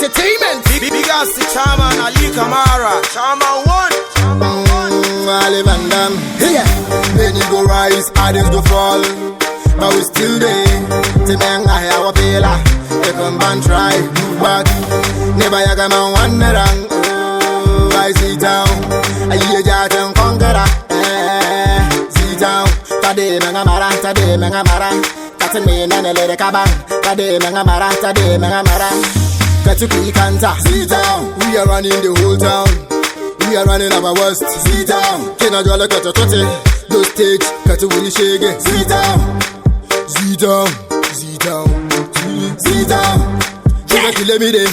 Entertainment. Big ass to Chairman Ali Kamara. Chairman one. Ali Van Dam. Yeah. Many go rise, others go fall. But we still there. Timeng ahia wapela. They come and try, move back. Never yaga man one rang. Oh, I see down. I hear jatan conqueror. Eh, see down. Tade menga mara, tade menga mara. Katin me nene lere kabang. Tade menga mara, tade menga mara. Katuki kanta. See down. We are running the whole town. We are running our worst. Sit down. Kina jwala kata tote. Do stage. Kata wili shege. Sit down. Sit down. Sit down. Sit down. Kina kile mi de.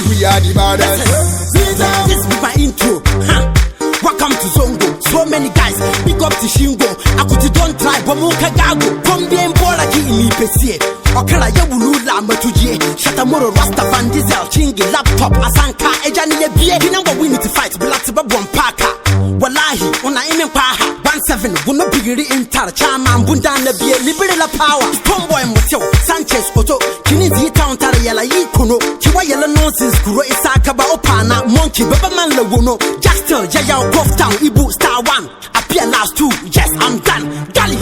We are the baddest. Sit down. This be my intro. Huh. Welcome to Zongo. So many guys, big up to Shingo. Akuti don't try, but Muka Gago. Kombi Mbola ki imi pesie. Okara ye wulu la matujie. Shatamoro Rasta Van Diesel, Chingi laptop, Asanka, Ejani ye bie. Kinangwa we need to fight, Black Tiba Parker. Wallahi, una imi paha. 17, wuno bigiri intar, Chairman Bundana bie, Libere la power. Tomboy Moteo, Sanchez Oto, Kinizi town tara yala yi kono. Kiwa yala nonsense kuro isaka ba opana, Monkey, Baba man la wono. Jackson, Yaya, Golf Town, Ibu, Star One. Appear last two, yes, I'm done. Gully.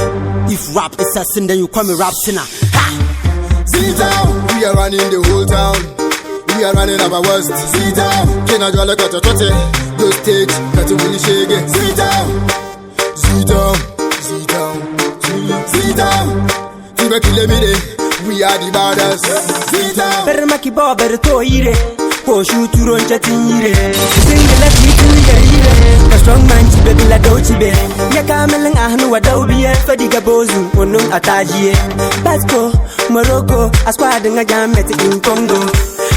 If rap is a sin, then you call me rap sinner. Ha! Sit down. We are running the whole town. We are running our worst. Sit down. Kina jwala kata tote. Do stage. Kata wili shege. Sit down. Sit down. Sit down. Sit down. Tiba kile mi de. We are the baddest. Sit down. Ber maki bo ber to ire Ko shuturo nchatin ire Single titin yire Ka strong man chibe bila do chibe Ya kamelin ahnu wa daubiye Fadi ga bozu onun atajiye Basco, Morocco, a squad nga jamet in Congo.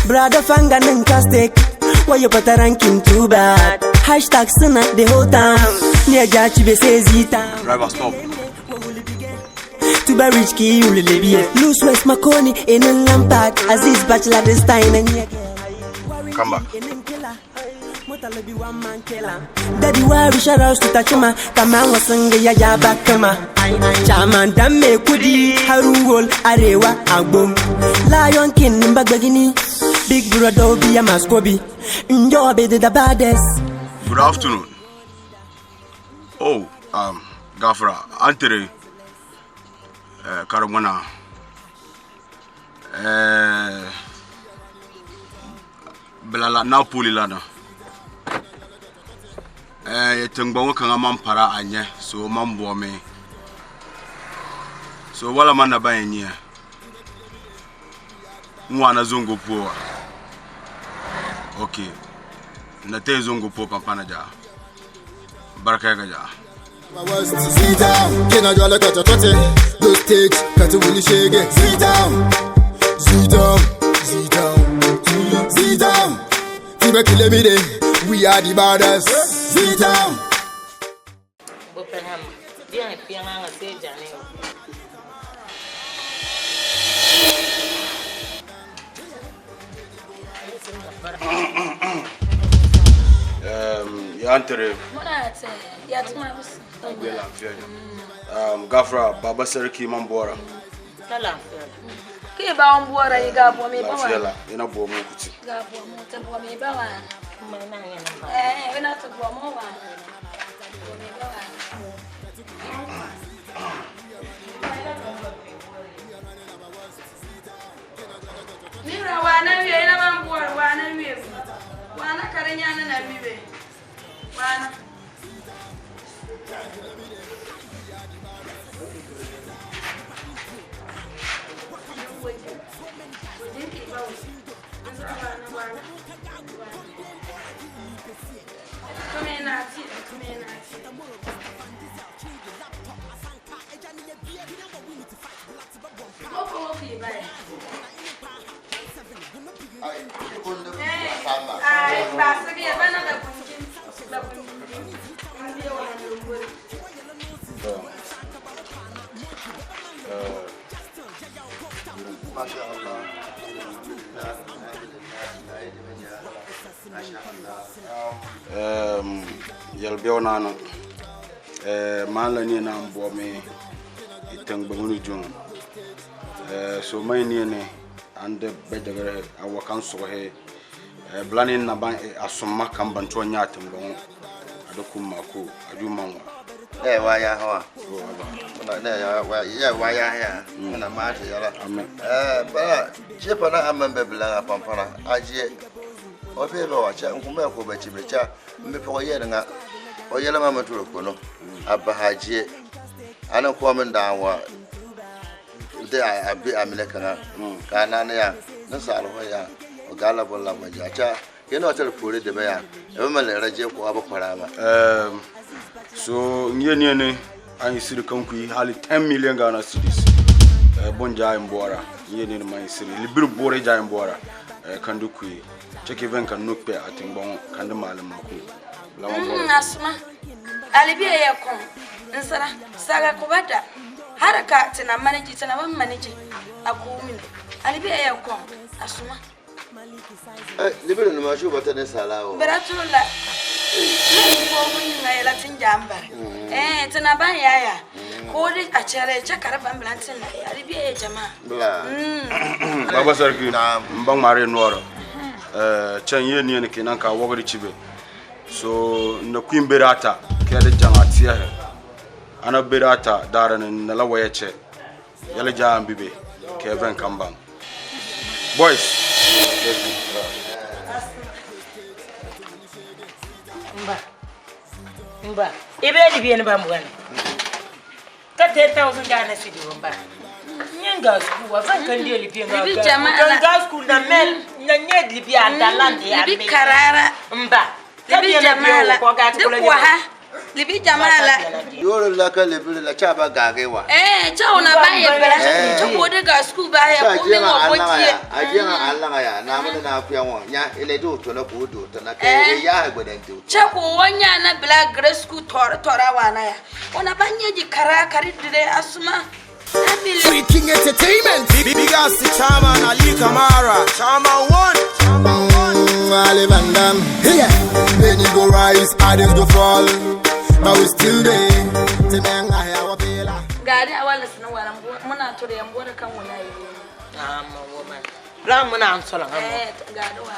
Brother fanga nin castic Why you put a ranking too bad? Hashtag sinna the whole town. Near ja chibe say zita. Driver, stop. To be rich ki ulilebie Loose West Makoni in a Lampard. Aziz Bachelor this time and Come back. Daddy worry shout out to Tachima. Kama wasanga ya ya bakama. Chairman dame kudi Haruwol arewa agbom. Lion King mbagbagini. Big brother obi ya maskobi. Njobe the baddest. Good afternoon. Oh, Gafra, Antere, Karagwana, Bilala, Napoli lana. Tengbango kanga man para anye, so man buome. So wala man na ba enye. Mwana zongo poa. Okay. Na te zongo poa pampana ja. Baraka ga ja. Sit down. Kina jwala kata tote. Do stage. Kata wili shege. Sit down. Sit down. Sit down. Sit down. Tiba kile mi de. We are the baddest. Sit down. Ya antere. Ya tuma busu. Gafra, Baba Sarki man bora. Ke ba on bora yi ga bo me ba wa. Lafiya la, ina bo mu kuti. Ga bo mu te bo me ba wa. Eh, ina te bo mu wa. Bo me ba wa. Ni ra wa na wi ina man bora wa na wi. Wa na karenya na na mi be. Wa na. Yalbeo nano man la ni na mbo me itengbe jun so mai ni ne ande bedegere awakan so he Bila ni na ban a sɔn ma ka n ban tɔ nya a tiŋgbɔŋ ŋɔ a di kum ma ko a ju man wa. Ne wa ya hawa. Ne ya wa ya wa ya ya. Na ma ta yala. Amen. Eh bala je pa na amman be bila pampara aje. O fe be wa cha nkume ko be chi be cha mbe fo ye nga. O yela ma maturo kono. Abba haje. Ana ko min da wa de a bi amine kana. Ka na ne ya na sa ro ya. O gala bolla ma ja cha. Yana wata pore da baya. E ma le raje ko aba kwara ma. So n ye ne ne an yi siri kan kui hali 10 million Ghana cedis. Bon ja in bora. N ye ne ne ma yi siri libir bore ja in bora. Kan du kui. Cheke ven kan nukpe a tingbon kan di malam mako. Lama bora. Asuma alibiya ya kom nsara saga kubada haraka tina manage tina ban manage akumi alibiya ya kom asuma. Eh libir no ma shu bata ne salawo. Baratula ko mun na ila tin jambar eh tina ban yaya ko di a chere che kar ban blantin na alibiya ya jama'a. Bla. Baba sarki n ban mare nora. Can ye ne ne kenan ka wogri chibe. So na queen berata ke da janga tiya he. Ana berata dara ne na la waye che. Yala ja ambibe ke ven kamban. Boys. Mba. Mba. Ibe ni bien ba mwana. Ka 10,000 Ghana cedi mba. Nyenga school wa fan kan libi nga. Libi jama'a Kan ga school na mel na nyed libi adaland ya. Libi karara. Mba. Libi jama'a la. Duk wa ha. Libi jama'a la. Yoro la ka libir la cha ba gage wa. Eh, cha una ba ye bela. Cha ko de ga school ba ya ko mi wo bo tie. A je nga Allah ya na mun na kuya wo nya ile do to na ko do to na ke ya ha gbodan do. Cha ko wonya na bela grade school tor tora wa na ya. Ona ba nye ji kara kari dire asuma. Free King Entertainment. Big ass the chairman Ali Kamara. Chairman one. Ali Van Dam. Yeah. Many go rise, others go fall. But we still there. Gari a wala sinu wala muna ture yan bora kan wala yi. Amma woman. La muna an sola amma. Eh, gari wa.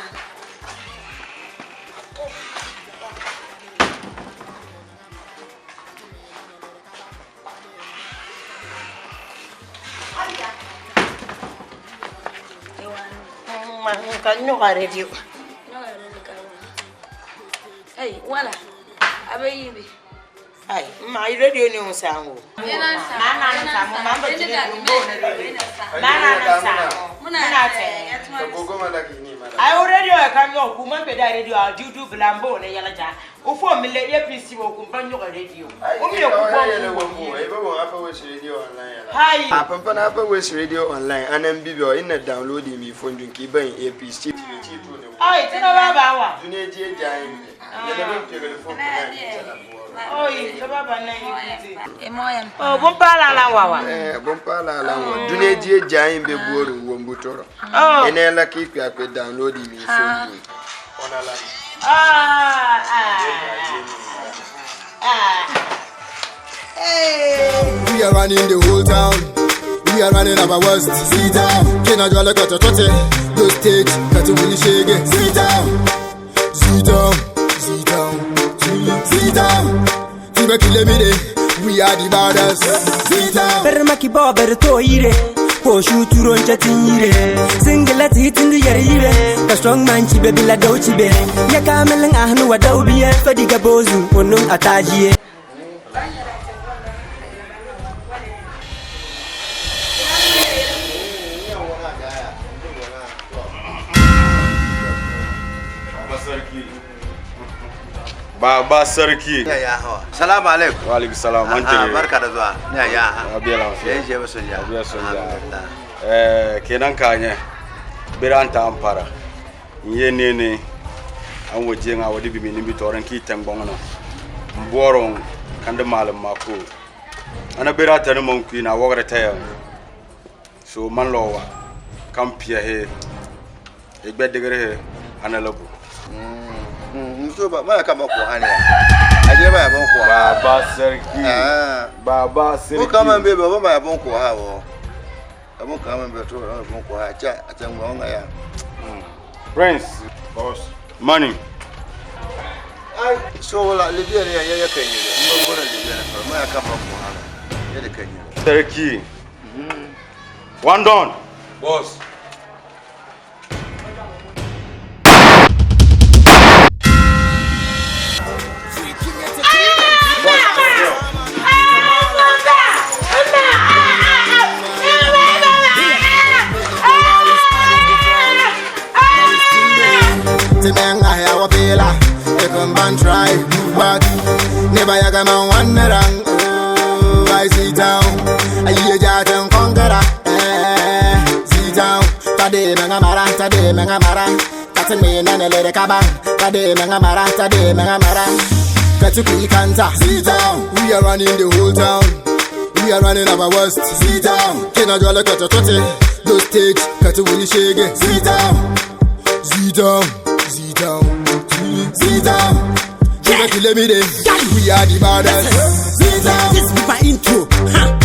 Ma ka nyoga radio. Hey, wala. Abe yibi. Ai, ma i radio ni on sango. Ina sa. Ma na na sango, ma ba ti na Ma na na sango. Muna Muna te. Ai o radio e ka nyoga ku ma be da radio a dudu blambo ne yala ja. O fo mi le APC wo ku ba nyoga radio. O mi ku bo. Hai. A pampana apa West Radio Online anan bibiyo ina download mi phone dun ki ban APC. Ai, tina ba ba wa. Dune je jayin. Ne da ban pegel phone na ni tana Oi, ta ba ba na yi. E moyan. Oh, bon pa la la wa wa. Eh, bon pa la la wa. Dune je jayin be boro wombu toro. Oh. Ene la ki kwa pe download mi phone dun. Ona la. Ah ah. Ah. We are running the whole town. We are running our west. Sit down. Can I draw like a tote? The stage, got to really shake it. Sit down. Sit down. Sit down. Sit down. Tiba kile mi de. We are the baddest. Sit down. Ber maki bo ber to yire. Ko shu turo nchatin yire. Singlet hitin di yare yire. Ka strong man chi be bila do chi be. Ya kamelin ahnu wa dau biye. Fadi ga bozu onun atajiye. Baba sarki. Baba sarki. Ya ya hawa. Salamu alaikum. Wa alaikum salam. An Ah, tere. barka da zuwa. Ya ya ha. Abiya lafiya. Ya je ba sun ja. Abiya sun ja. Alhamdulillah. Eh, kenan ka nya. Bira an ta ampara. Nye ne ne. An waje nga wadi bi mi bi toran ki tangbon no. Mboron kan da malam mako. Ana bira ta ni mon ku na wogre ta ya. So man lowa. Kan pia he. Egbe degere he. Ana labu. Muso ba ma ka ba ko hani. Aje ba ya bon ko. Baba sarki. Ah. Baba sarki. Ko kama be ba ma ya bon ko ha wo. Abo kama be to ba bon ko ha cha a tan gwa nga ya. Prince. Boss. Money. Ai, so wala Libya ne ya ya kan yi. Mun gona Libya ne fa, ma ya kafa ko hala. Ya da kan yi. Sarki. One done. Boss. Try move back. Never yaga man one rang. Oh, I see town. I hear jatan conqueror. Eh, see town. Tade menga mara, tade menga mara. Katin me nane lere kabang. Tade menga mara, tade menga mara. Katu kanta. See town. We are running the whole town. We are running our worst. See town. Kina jwala kata tote. Those stage katu wili shege. See town. See town. See town. See town. Yeah. We are the baddest. This be my intro. Huh.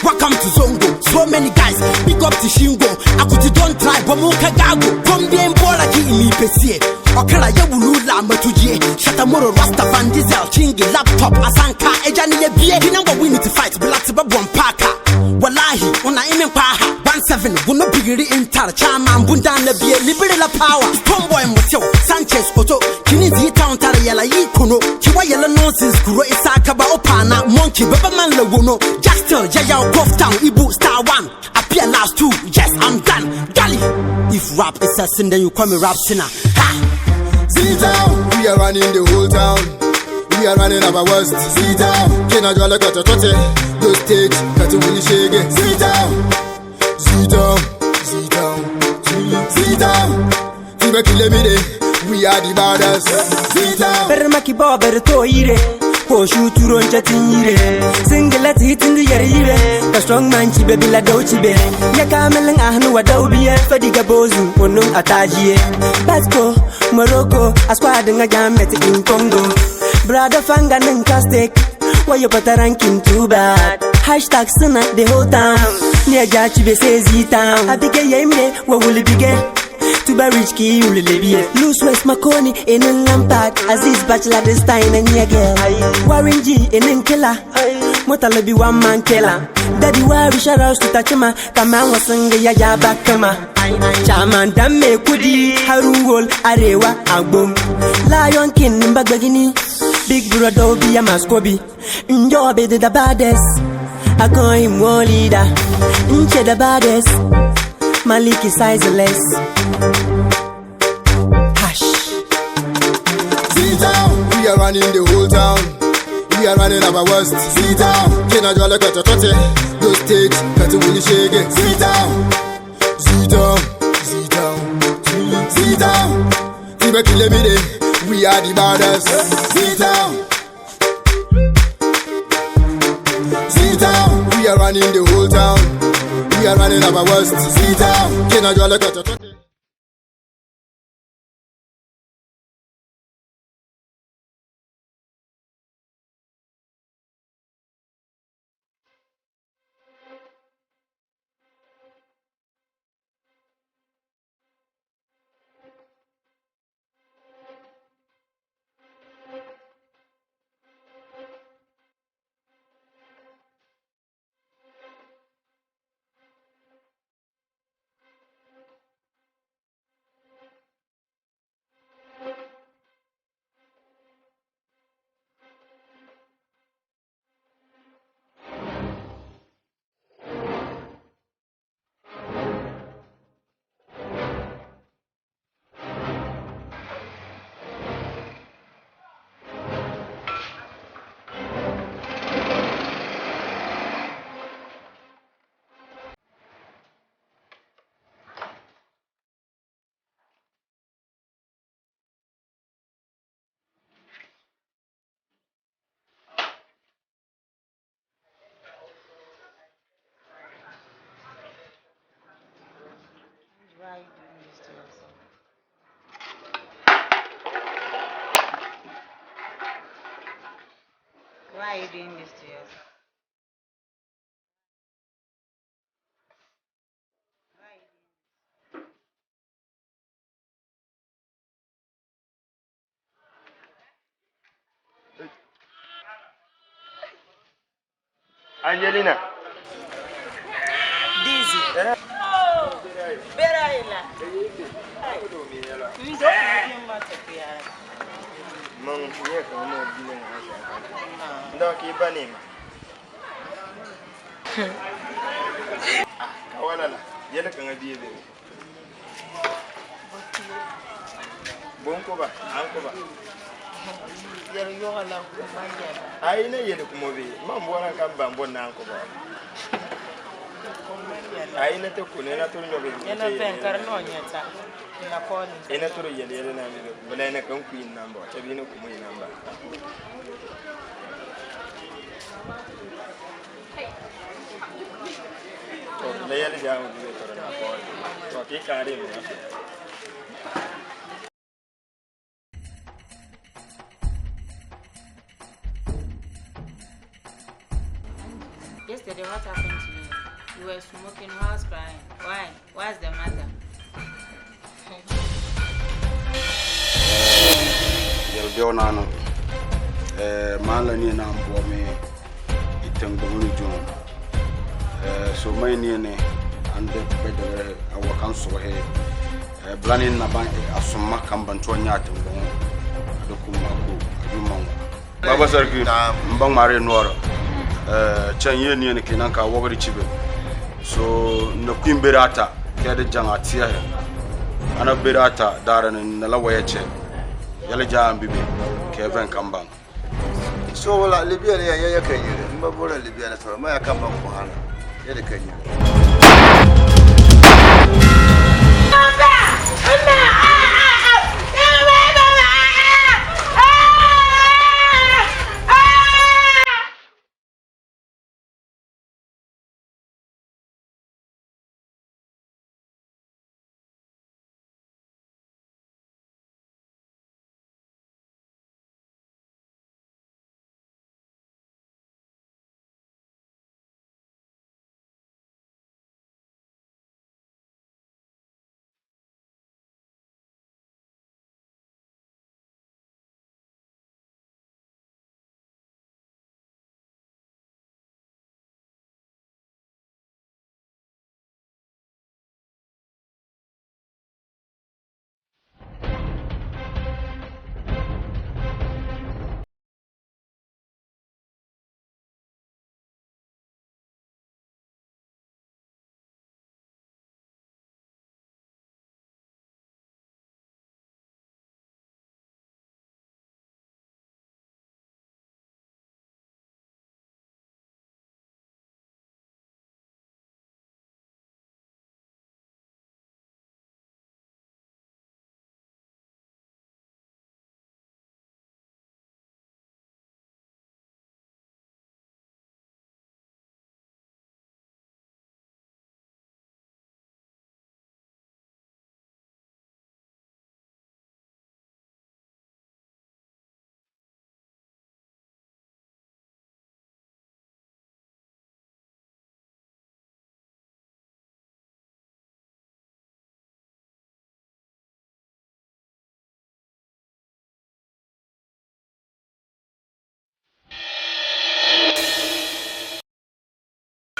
Welcome to Zongo. So many guys, big up to Shingo. Akuti don't try, but muka gago. Kombie mbola ki imi pesie. Okara ye wulu la matujie. Shatamoro Rasta Van Diesel, Chingi laptop, Asanka, Ejani ye bie. Kinangwa we need to fight, Black Babwan Parker. Wallahi, una imin paha. 17, wuno bigiri intar. Chairman bundan na bie, libere la power. Tomboy muteo, Sanchez Oto. Kinizi town tara yala yi kono. Kiwa yala nonsense kuro isaka ba opana. Monkey, baba man la wono. Jackson, Yaya, Golf Town, Ibu, Star One. Appear last two, yes, I'm done. Gally. If rap is a sin, then you call me rap sinner. Ha! See town, we are running the whole town. We are running our worst. See town, Kina jwala kata tote. Those stage, katu wili shege. See town, see town, see town, see town. Tiba kile mide, we are the baddest. See town. Ber maki bo ber to yire. Ko shu turo nchatin yire. Singlet hitin di yare yire. Ka strong man chi be bila do chi be. Ya kamelin ahnu wa dau biye. Fadi ga bozu onun atajiye. Batko Morocco a squad nga jamet in Congo. Brother fanga nin castic. Why you put a ranking too bad? Hashtag sinna the whole town. Near Jachi be say Z town. Abige yemde wa will be Tuba rich ki uli libye. Loose West Makoni in in Lampard. Aziz Bachelor this time and yeah girl. Warren G in in killer. Motala be one man killer. Daddy worry shout out to Tachima. Kama wasinga ya ya bakama. Chairman dame kudi Harun Wol Arewa Agbom. Lion King Mbagbagini. Big brother be a maskobi. Njobe the baddest. I call him war leader. Nche the baddest. Malik is sizeless. Hash. See town, we are running the whole town. We are running our worst. See town, Kina jwala kata tote. Those stage, katu wili shege. See town, see town, see town, see town. Tiba kile mide, we are the baddest. See town, see town. We are running the whole town. We are running our worst. See town, Kina jwala kata tote. Why are you doing this to yourself? Why are you doing this to yourself? Angelina. Dizzy. Oh, bera ila. Ndo ma tafiya. Man nye ka mo bi ne ha sha. Ndo ki ba ne ma. Ka wala la. Yele ka nga biye be. Bon ko ba, an ko ba. Yɛrɛ yɔgɔ la kuma yɛrɛ. Ai ne yele kumo be. Man bora ka ban bon na an ko ba. Ai ne te ko ne na to nyobe. Yana bɛn kari n'o ɲɛ ta. Na kɔɔli. Ina toro yele yele na mi be. Bala ina kan ku yin namba. Ta bi ne kumo yin namba. To la yele ja mo bi toro na ko. To ki kare mi na. Yesterday, what happened to you? You were smoking whilst crying. Why? What's the matter? Yɛlbɛo naano maa la nie na n boɔme i tiŋgbɔŋ ni juŋ so mai nie ne an de bɛ dɛbɛ a wa kan sɔgɔhe bila ni na ban a sɔmma kan ban toɔ nya tiŋgbɔŋ a de kuma ko a ju man wa baba sarki n ba ŋmaare nɔɔrɔ kyɛn ye nie ne kenan ka wɔgri chibe so na kuin bere ata kɛ de jaŋ a teɛhe ana bere ata daara ne na la waya kyɛ yɛlɛ jaa n bibe kɛ vɛn kan ban. So wala Libya ne ya ya kan yire. In ba bora Libya na toro ma ya kan ban ko hana. Ya da kan yire.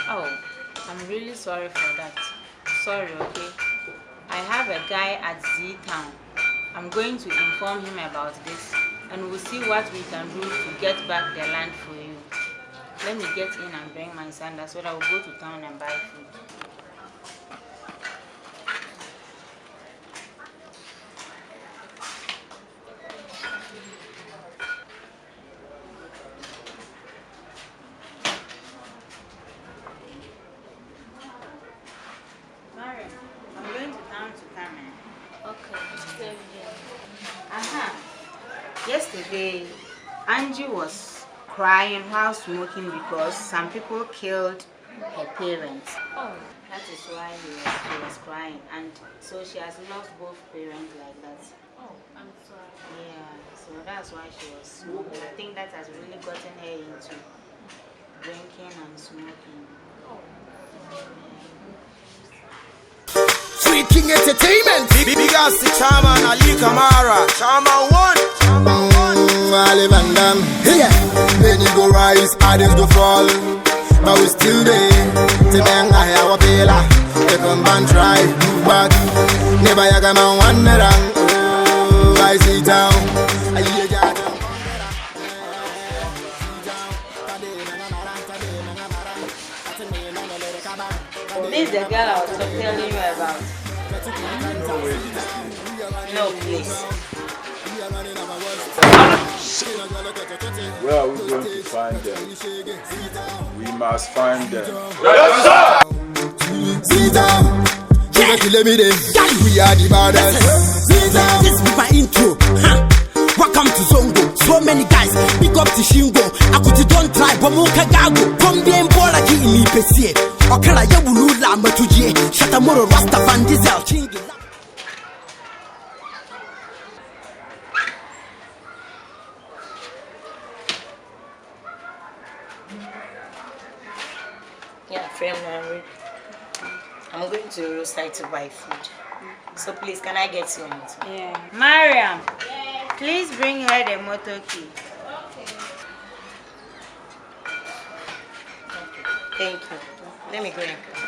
Oh, I'm really sorry for that. Sorry, okay? I have a guy at Z Town. I'm going to inform him about this and we'll see what we can do to get back the land for you. Let me get in and bring my sandals so that we'll go to town and buy food. Mary, I'm going to town to come in. Okay. Aha. Yesterday, Angie was crying while smoking because some people killed her parents. Oh. That is why she was crying, and so she has lost both parents like that. Oh, I'm sorry. Yeah, so that's why she was smoking. I think that has really gotten her into drinking and smoking. Oh. Free King Entertainment. Big ass the Chairman Ali Kamara. Chairman one. Ali Van Dam. Yeah. Many go rise, others go fall. But we still there. Timeng ahia wapela. They come and try, move back. Never yaga man one rang. Oh, I see town. I hear ya. This is the girl I was telling you about. No, please. Where are we going to find them? We must find them. Yes, sir! We are the baddest. This be my intro. Huh. Welcome to Zongo. So many guys, big up to Shingo. Akuti don't try, but Muka Gago. Kombi Mbola ki imi pesie. Okara yewulu la matujie. Shatamoro Rasta Van Diesel. Chingi. Yeah, friend, I'm ready. I'm going to roadside to buy food. So please, can I get you motor? Yeah. Mariam, please bring her the motor key. Okay. Thank you. Let me go and come.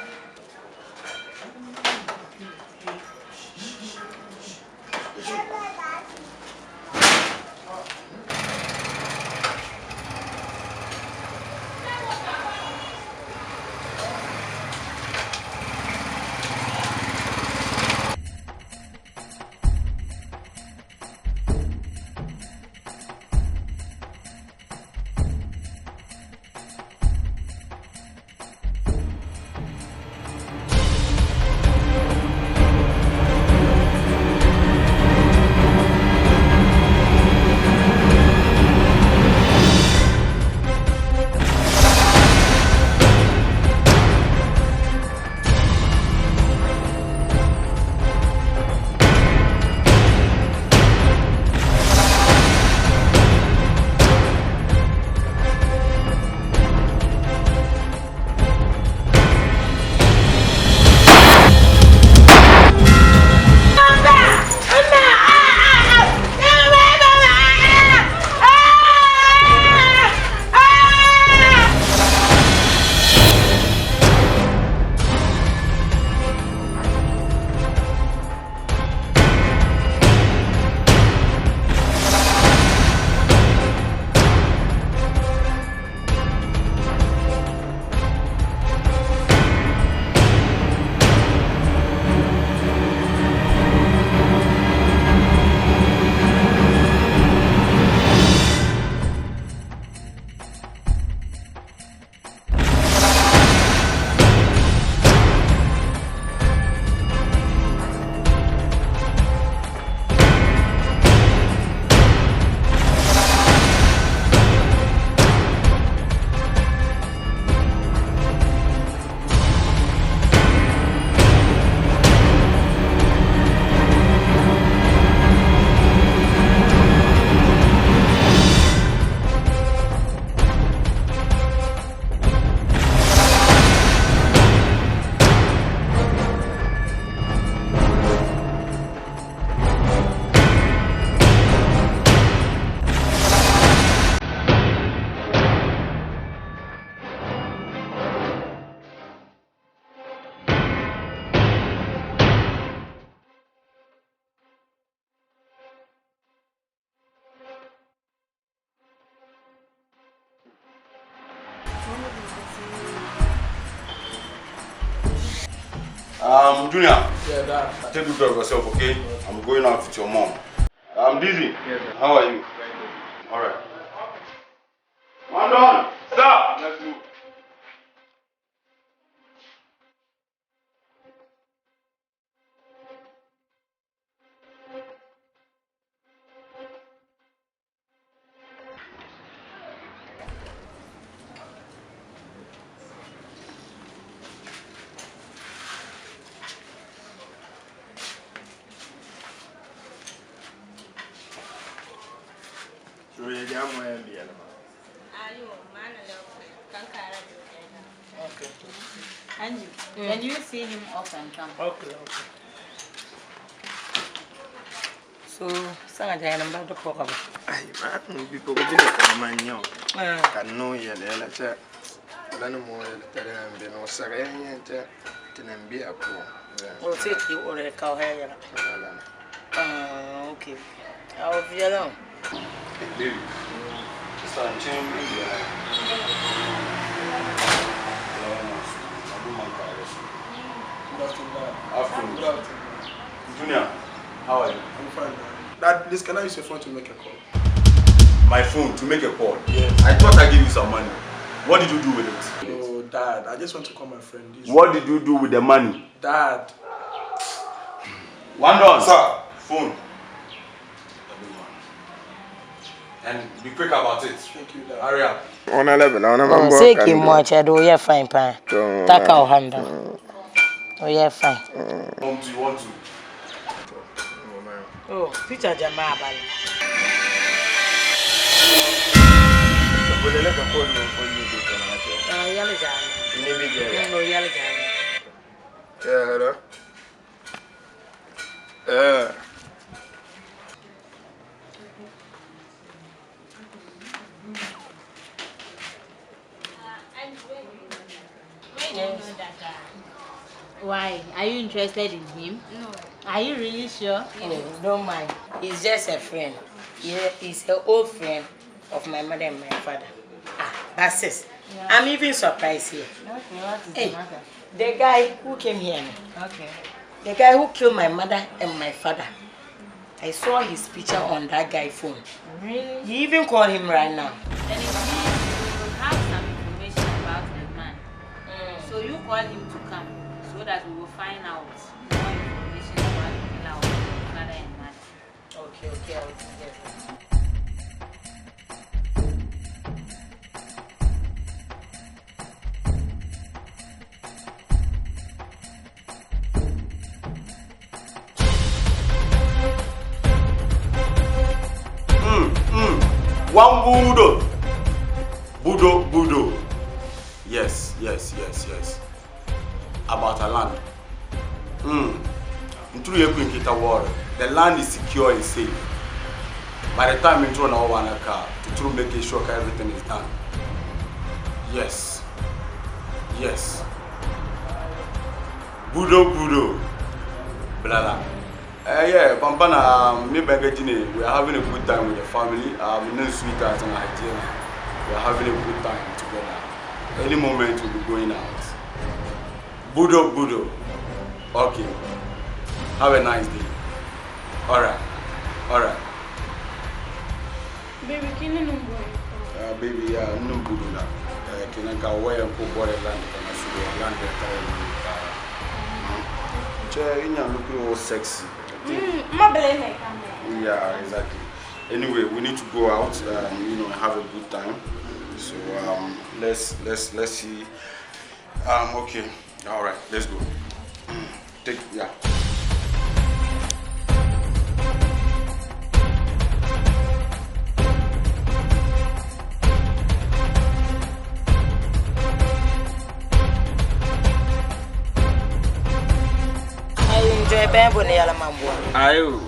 Junior, Yeah, Dad. take good care of yourself, okay? I'm going out with your mom. I'm dizzy. Yes, sir. How are you? All right. Man down. Stop. Let's move. Angie, can you see him off and come? Okay, okay. So, sanga jaya namba do ko kaba. Ai, ma bi ko jine ko ma nyo. Ka no yele la cha. Lala ni mo yɛli tari yan bɛ ni o saga yan yɛn tɛ ti ni bɛ a puɣu. O ti ki o re ka o hɛ yɛla. Ah, okay. A o viɛla o. Hey, baby. Sister, I'm changing in the eye. Afternoon. Good afternoon. Junior, how are you? I'm fine. Dad, please, can I use your phone to make a call? My phone to make a call? Yes. I thought I gave you some money. What did you do with it? Oh, Dad, I just want to call my friend. This What did you do with the money? Dad. One done. Sir. Phone. And be quick about it. Thank you, Dad. Hurry up. Ona level, ona mambo. Sɛ ki mo akyɛ de woyɛ fine paa. Taka wo handa. Woyɛ fine. Mom, do you want to? Oh, picture jama abala. Bolele ka phone no phone ni do kana acho. Ah, yɛlɛ jama. Ni bi je. No, yɛlɛ jama. Yeah, hello. Yeah. Why? Are you interested in him? No. Are you really sure? Oh, don't mind. He's just a friend. He's an old friend of my mother and my father. Ah, that's it. Yeah. I'm even surprised here. Okay, what is Hey, the matter? the guy who came here, Okay. the guy who killed my mother and my father, I saw his picture on that guy's phone. Really? He even called him right now. Then it means you will have some information about the man. So you call him to come so that we will find out more information about the killer of your father and mother. Okay, I will do that. One budo. Budo, budo. Yes, yes, yes, yes. About a land. Nturu yeku nkita war. The land is secure and safe. By the time intro na one car, to through making sure everything is done. Yes. Yes. Budo, budo. Blala. Yeah, Pampana, me Bengajine, we are having a good time with the family. No sweetheart and idea. We are having a good time together. Any moment we'll be going out. Budo, budo. Okay. Have a nice day. All right. All right. Baby, can you number? Baby, yeah, no budo la. Can I go where and go border land? Can I see the land? Che, you look all sexy. Yeah, exactly. Anyway, we need to go out, you know, and have a good time. So let's see. Okay, all right, let's go. Take yeah. Ayo.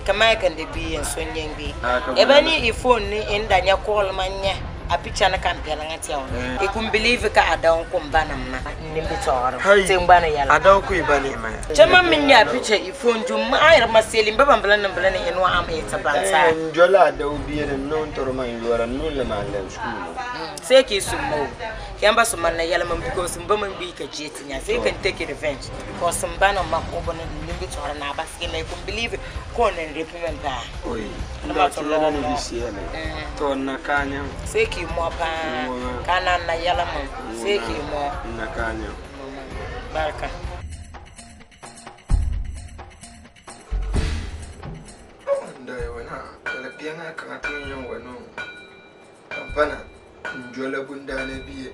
Kama kan de bi en son yen bi. E ba ni e phone ni inda nya call man nya. A picture na kan pela ngati on. E kun believe ka adan kun bana ma ni bi toro. Tin bana yala. Adan ku ibane ma. Chama min nya picture e phone ju ma ayar maseli baba bala nan bala ni eno am e tabansa. Njola da obi ne non toro man yora non le man le school. Sai ke summo. Yamba summan na yala man because mba man bi ka jeti nya. Sai kan take revenge because mba na ma ko bona ni bi toro na ba sai mai kun believe ko ne repayment ba. Oi. Na to na ni bi sie ne. To na kanya. Sai ki mo pa kana na yala man. Sai ki mo na kanya. Barka. Ndai wana la pianga kan tun yan wano. Kampana njola bundane biye.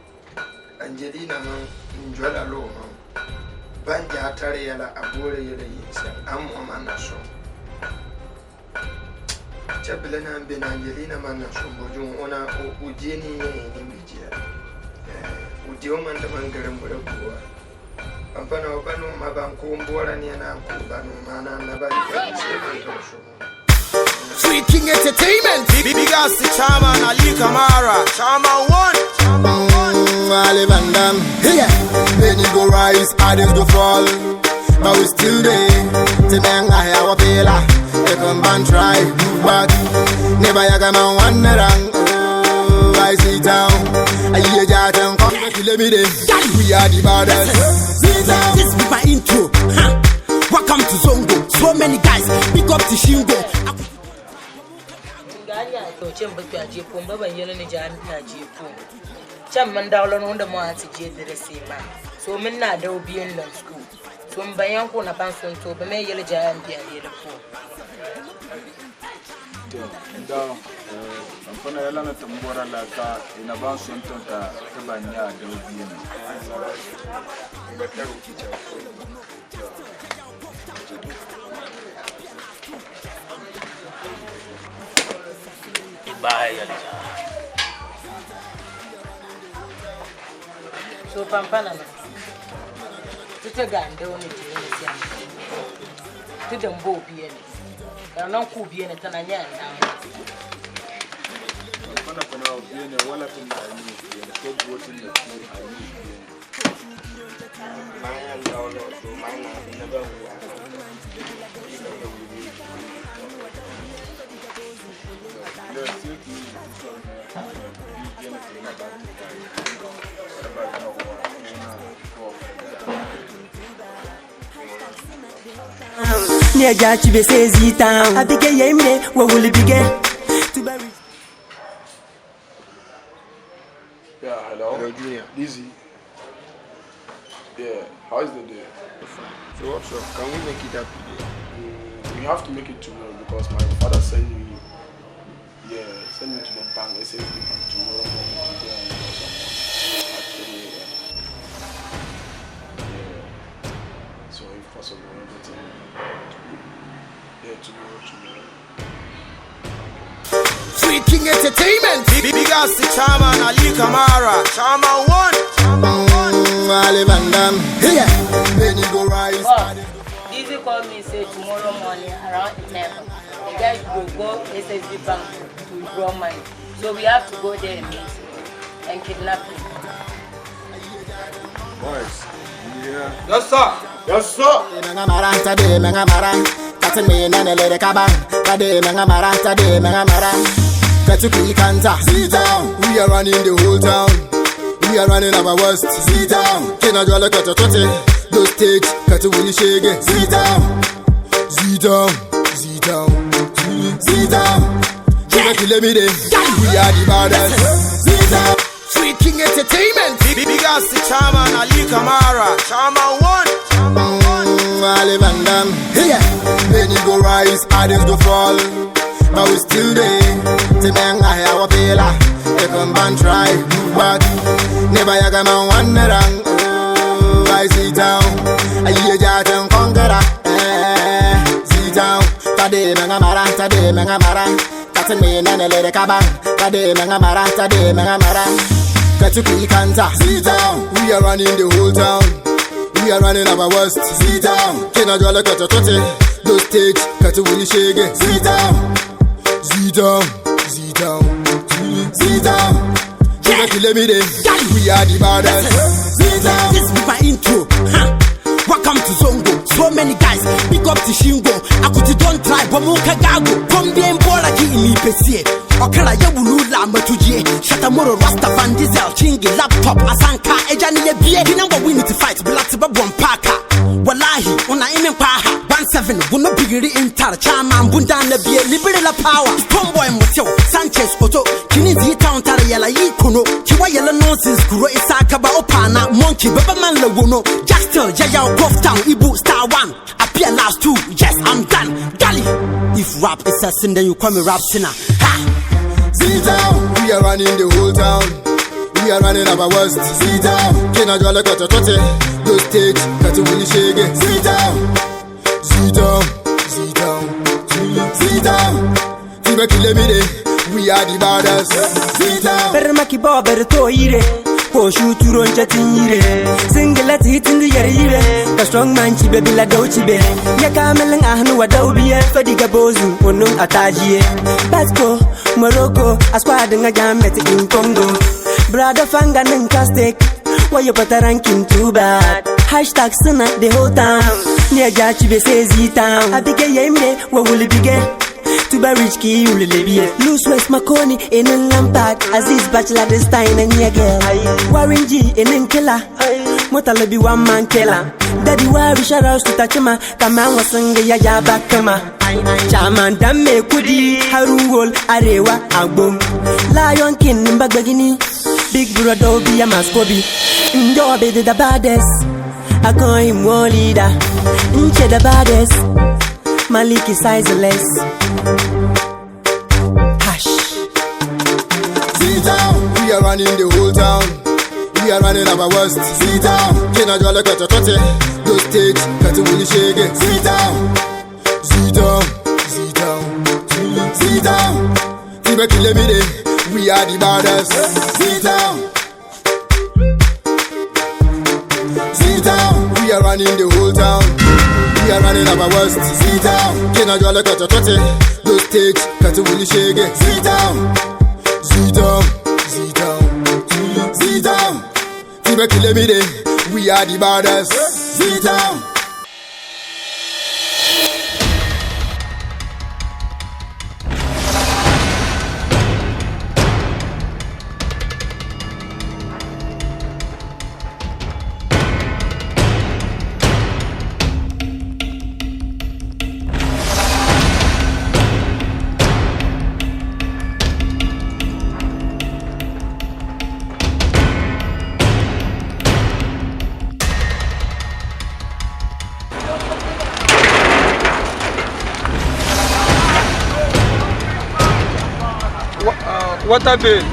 Angelina man njola lo man. Banja atare yala abore yala yinsa am o man na so. Chabele na mbe na Angelina man na so bojun ona o ujeni ni mbijia. Uje o man da man garin bure kuwa. Kampana obanu mabanku mbora ni na ku banu mana na ba ni se man to so. Sweet King Entertainment. Big ass the Chairman Ali Kamara. Chairman one. Ali Van Dam. Yeah. Many go rise, others go fall. But we still there. Timeng ahia wapela. They come and try, move back. Never yaga man one rang. Oh, I see town. I hear jatan come. Let me dey. We are the baddest. This be my intro. Huh. Welcome to Zongo. So many guys. Big up to Shingo. To chen ba twa je pom ba ban yele ni jam na je pom chan man dawlo no nda mo ati je dire se ma so min na daw bien lan school so m bayan ko na ban son to ba me yele jam bi yele pom to da amfana yala na tambora la ka ina ban son to ta ta banya daw bien ba ta ruki cha Bye. So pampana na. Tete gande oni ti ni siam. Tete mbo biye ni. Kana nan ku biye ni tana nya nda. Pampana pana biye ni wala tin na ni biye ni ko botin na ti ani biye ni. Maya ndawlo to mana na ba wa. Neja chibe sezi town. Abige yemne wo will bige. Yeah, hello. Hello, Junior. Lizzy. Yeah, how is the day? Fine. So what's up? Can we make it up today? We have to make it tomorrow because my father sent me. Yeah, send me to the bank. I said tomorrow morning to go and do something at 3 a.m. Yeah. So if possible, everything. Yeah, tomorrow. Free King Entertainment. Big ass the chairman Ali Kamara. Chairman one. Ali Van Dam. Yeah. Many go rise. Dizzy called me say tomorrow morning around 11. The guys will go SSB bank to withdraw money. So we have to go there and meet him and kidnap him. Boys, yeah. Yes, sir. Yes, sir. We are running the whole town. We are running our worst. Sit down. Can I draw like a tote? Those stage, cut to Willie Shege. Sit down. Sit down. Sit down. Sit down. We are the baddest. Sit down. Free King Entertainment. Big ass the chairman Ali Kamara. Chairman one. Ali Van Dam. Yeah. Many go rise, others go fall. But we still there. Timeng ahia wapela. They come and try, move back. Never yaga man one rang. Oh, I see town. I hear jatan conqueror. Eh, see town. Tade mengamara, tade mengamara. Katin me nene lere kabang. Tade mengamara, tade mengamara. Katuki kanta. See town. We are running the whole town. We are running our worst. Sit down. Can I draw like a tote? Those stage, cut to Willie Shege. Sit down. Sit down. Sit down. Sit down. Yeah. We are the baddest. Sit down. This be my intro. Huh. Welcome to Zongo. So many guys. Big up to Shingo. Akuti don't try. Bomuka gago. Kombie mbola ki imipesie. Okara yewulu la matujie. Shatamoro Rasta Van Diesel. Chingi laptop. Asanka. Ejani yebie. Kinangwa we need to fight. Blati babu mpaka. Wallahi. Una ime mpaha. 17. Wuno bigiri intar. Chama mbunda na bie. Libere la power. Tomboy muteo. Sanchez Oto. Kinizi town tara yala yi kono. Kiwa yala nonsense kuro isaka ba opana. Monkey baba man la wono. Jackson Yaya Golf Town. Ibu Star One. Appear last two. Yes, I'm done. Gally. If rap is a sin, then you call me rap sinner. Ha! Sit down. We are running the whole town. We are running our worst. Sit down. Can I draw like a tote? Those stage, cut to Willie Shege. Sit down. Sit down. Sit down. Sit down. We are the baddest. Sit down. Better maki bo better to ire. Ko shuturo nchatin ire. Singlet hitin di yare ire. Ka strong man chibe bila do chibe. Ya kamelin ahnu wa daubiye. Fadiga bozu onun atajiye. Basco, Morocco, a squad nga jammet in Congo. Brother Fanga ninka steak. Why you put a ranking too bad? Hashtag sinner the whole town. Near Jachi be say Z town. Abike yemde, what will it be get? Tuba rich ki ulilebie. Loose West Makoni in Lampard. Aziz Bachelor this time and yeah girl. Warren G in killer. Motala be one man killer. Daddy worry shout out to Tachima. Kama wasinga ya ya bakama. Chaman dame kudi Harun Arewa Agbom. Lion King Mbagbagini. Big brother be a maskobi. Njobe the baddest. I call him one leader. Nche the baddest. Malik is sizeless. Hash. Z-Town, we are running the whole town. We are running our worst. Z-Town, can I draw like a tote? Go stage, cut to willy shake it. Z-Town, Z-Town, Z-Town, Z-Town. Tiba kill me day. We are the baddest. Z-Town, Z-Town, we are running the whole town. We are running our worst. Z-Town, can I draw like a tote? Go stage, cut to willy shake it. Z-Town, Z-Town, Z-Town, Z-Town. Tiba kill me day. We are the baddest. Z-Town. Water bill.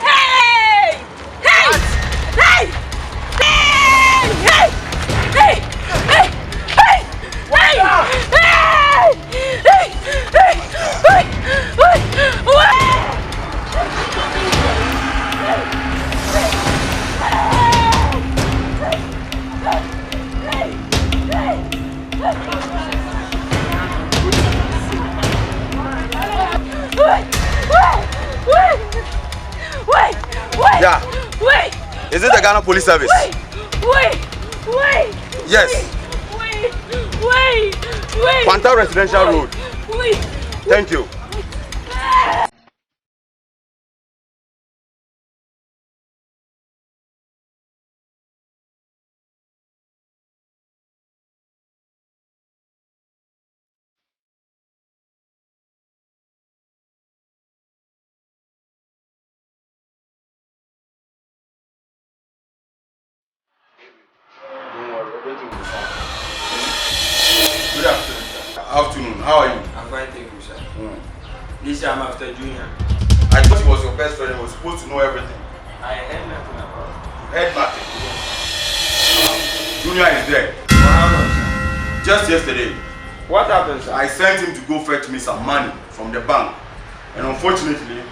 Hey! Hey! Hey! Hey! Hey! Hey! Hey! Hey! Hey! Hey! Hey! Hey! Hey! Hey! Wait! Wait! Yeah. Wait! Is it the Ghana Police Service? Wait! Wait! Wait! Yes. Wait! Wait! Wait! Quanta Residential Road. Wait! Thank you. Don't worry, everything will be fine. Good afternoon, sir. Afternoon, how are you? I'm fine, thank you, sir. This year I'm after Junior. I thought he was your best friend and was supposed to know everything. I heard nothing about it. You heard nothing. Junior is there. For how long, sir? Just yesterday. What happened, sir? I sent him to go fetch me some money from the bank. And unfortunately,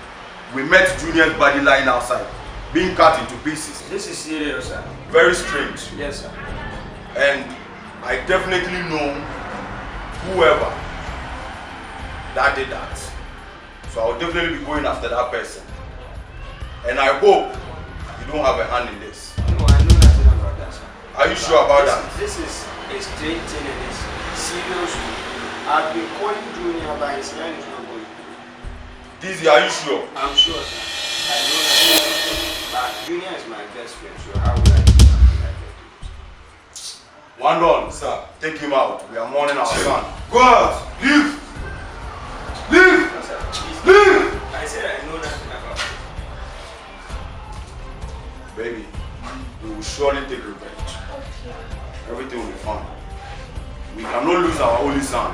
we met Junior's body lying outside, being cut into pieces. This is serious, sir. Very strange. Yes, sir. And I definitely know whoever that did that. So I'll definitely be going after that person. And I hope you don't have a hand in this. No, I know nothing about that, sir. Are you sure about that? This is a strange thing and it's serious. I've been calling Junior, but his line is not going through. Dizzy, are you sure? I'm sure, sir. I know nothing about it. But Junior is my best friend, so how would I do something like that? One on, sir. Take him out. We are mourning our son. Go out! Leave! Leave! No, sir. Please. Leave! I said I know nothing about it. Baby, we will surely take revenge. Everything will be fine. We cannot lose our only son.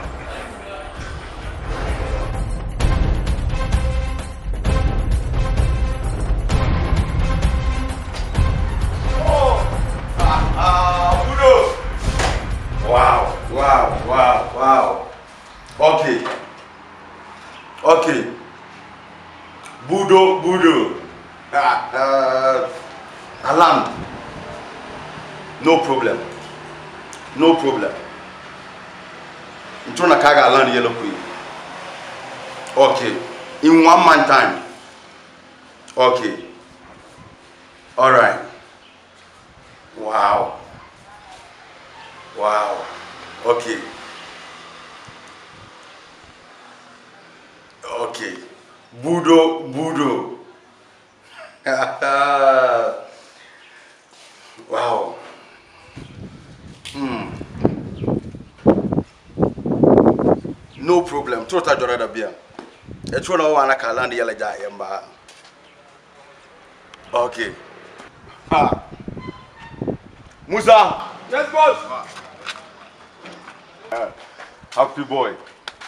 Oh! Ah, Wow, wow, wow, wow. Okay. Okay. Budo, budo. Alan. No problem. No problem. Ntona kaga Alan yellow queen. Okay. In 1 month time. Okay. All right. Wow. Wow. Okay. Okay. Budo, budo. Wow. No problem. Tota jorada bia. Echo na wana ka land yele ja yemba. Okay. Ha. Musa. Yes, boss. Happy boy.